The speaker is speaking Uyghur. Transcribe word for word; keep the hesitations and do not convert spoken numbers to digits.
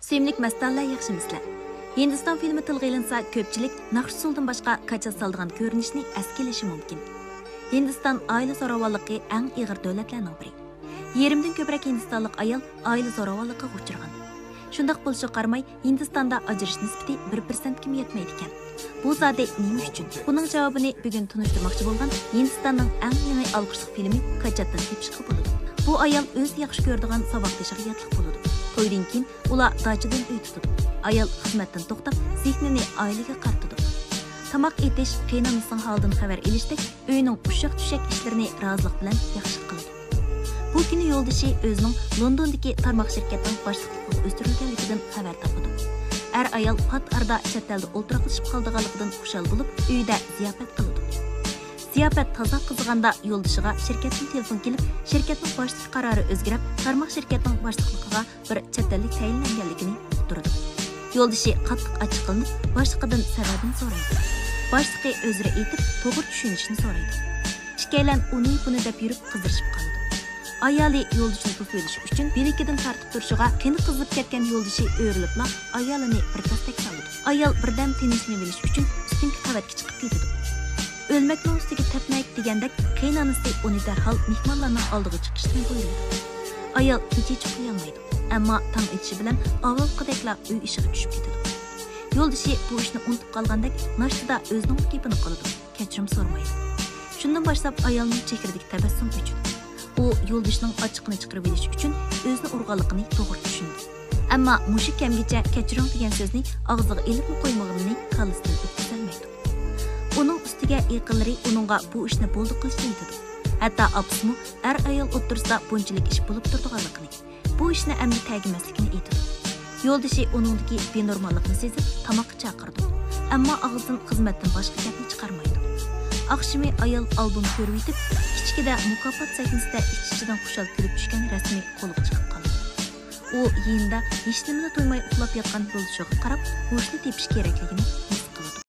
سۆيۈملۈك مەستانىلەر، ياخشىمۇسىلەر؟ ھىندىستان فىلىمى تىلغا ئېلىنسا، كۆپچىلىك ناخشا ئۇسسۇلدىن باشقا كاچات سالىدىغان كۆرۈنۈشنى ئەسكە ئېلىشى مۇمكىن. ھىندىستان ئائىلە زوراۋانلىقى ئەڭ ئېغىر دۆلەتلەرنىڭ بىرى. يېرىمدىن كۆپرەك ھىندىستانلىق ئايال ئائىلە زوراۋانلىقىغا ئۇچرىغان. شۇنداق بولۇشىغا قارىماي، ھىندىستاندا ئاجرىشىش نىسبىتى بىر پىرسەنتكىمۇ يەتمەيدىكەن. بۇ زادى نېمە ئۈچۈن؟ بۇنىڭ جاۋابىنى بۈگۈن تونۇشتۇرماقچى بولغان ھىندىستاننىڭ ئەڭ يېڭى ئالقىشلىق فىلىمى كاچاتتىن تېپىشقا بولىدۇ. بۇ ئايال ئۆزى ياخشى كۆرىدىغان ساۋاقدىشىغا ياتلىق بولىدۇ. تويدىن كېيىن ئۇلار داچىدىن ئۆي تۇتىدۇ. ئايال خىزمەتتىن توختاپ، زېھنىنى ئائىلىگە قارىتىدۇ. تاماق ئېتىش، قېيىنئانىسىنىڭ ھالىدىن خەۋەر ئېلىشتەك ئۆينىڭ ئۇششاق-چۈششەك ئىشلىرىنى رازىلىق بىلەن ياخشى قىلىدۇ. بۇ كۈنى يولدىشى ئۆزىنىڭ لوندوندىكى تارماق شىركەتنىڭ باشلىقلىقىغا ئۆستۈرۈلگەنلىكىدىن خەۋەر تاپىدۇ. ئەر-ئايال پات ئارىدا چەت ئەلدە ئولتۇراقلىشىپ قالىدىغانلىقىدىن خۇشال بولۇپ، ئۆيىدە زىياپەت قىلىدۇ. زىياپەت تازا قىزىغاندا، يولدىشىغا شىركەتتىن تېلېفون كېلىپ، شىركەتنىڭ باشلىقى قارارى ئۆزگىرىپ، تارماق شىركەتنىڭ باشلىقلىقىغا بىر چەت ئەللىك تەيىنلەنگەنلىكىنى ئۇقتۇرىدۇ. يولدىشى قاتتىق ئاچچىقلىنىپ، باشلىقىدىن سەۋەبىنى سورايدۇ. باشلىقى ئۆزرە ئېيتىپ، توغرا چۈشىنىشنى سورايدۇ. ئىككىيلەن ئۇنى-بۇنى دەپ يۈرۈپ قىزىرىشىپ قالىدۇ. ئايالى يولدىشىنى توسۇۋېلىش ئۈچۈن بىلىكىدىن تارتىپ تۇرۇشىغا، قېنى قىزىپ كەتكەن يولدىشى ئۆرۈلۈپلا ئايالىنى بىر تەستەك سالىدۇ. ئايال بىردەم تىنچلىنىۋېلىش ئۈچۈن ئۈستۈنكى قەۋەتكە چىقىپ كېتىدۇ. ئۆلمەكنىڭ ئۈستىگە تەپمەك دېگەندەك، قېيىنئانىسى ئۇنى دەرھال مېھمانلارنىڭ ئالدىغا چىقىشنى بۇيرۇيدۇ. ئايال كېچىچە ئۇخلىيالمايدۇ، ئەمما تاڭ ئېتىشى بىلەن ئاۋۋالقىدەكلا ئۆي ئىشىغا چۈشۈپ كېتىدۇ. يولدىشى بۇ ئىشنى ئۇنتۇپ قالغاندەك، ناشتىدا ئۆزىنىڭ گېپىنى قىلىدۇ، كەچۈرۈم سورىمايدۇ. شۇندىن باشلاپ ئايالنىڭ چېھرىدىكى تەبەسسۇم ئۆچىدۇ. ئۇ يولدىشىنىڭ ئاچچىقىنى چىقىرىۋېلىش ئۈچۈن ئۆزىنى ئۇرغانلىقىنى توغرا چۈشىنىدۇ. ئەمما مۇشۇ كەمگىچە كەچۈرۈڭ دېگەن سۆزنى ئاغزىغا ئېلىپمۇ قويمىغىنىنى كاللىسىدىن ئۆتكۈزەلمەيدۇ. ئۇنىڭ ئۈستىگە يېقىنلىرى ئۇنىڭغا بۇ ئىشنى بولدى قىلىشنى ئېيتىدۇ. ھەتتا ئاپىسىمۇ ئەر-ئايال ئوتتۇرىسىدا بۇنچىلىك ئىش بولۇپ تۇرىدىغانلىقىنى، بۇ ئىشنى ئەمدى تەگمەسلىكىنى ئېيتىدۇ. يولدىشى ئۇنىڭدىكى بىنورماللىقنى سېزىپ، تاماققا چاقىرىدۇ. ئەمما ئاغزىدىن خىزمەتتىن باشقا گەپنى چىقارمايدۇ. ئاخشىمى ئايال ئالبوم كۆرۈۋېتىپ، كىچىكىدە مۇكاپات سەھنىسىدە ئىچ-ئىچىدىن خۇشال كۈلۈپ چۈشكەن رەسىمى قولىغا چىقىپ قالىدۇ. ئۇ يېنىدا ھېچنېمىنى تۇيماي ئۇخلاپ ياتقان يولدىشىغا قاراپ، ھوشىنى تېپىش كېرەكلىكىنى ھېس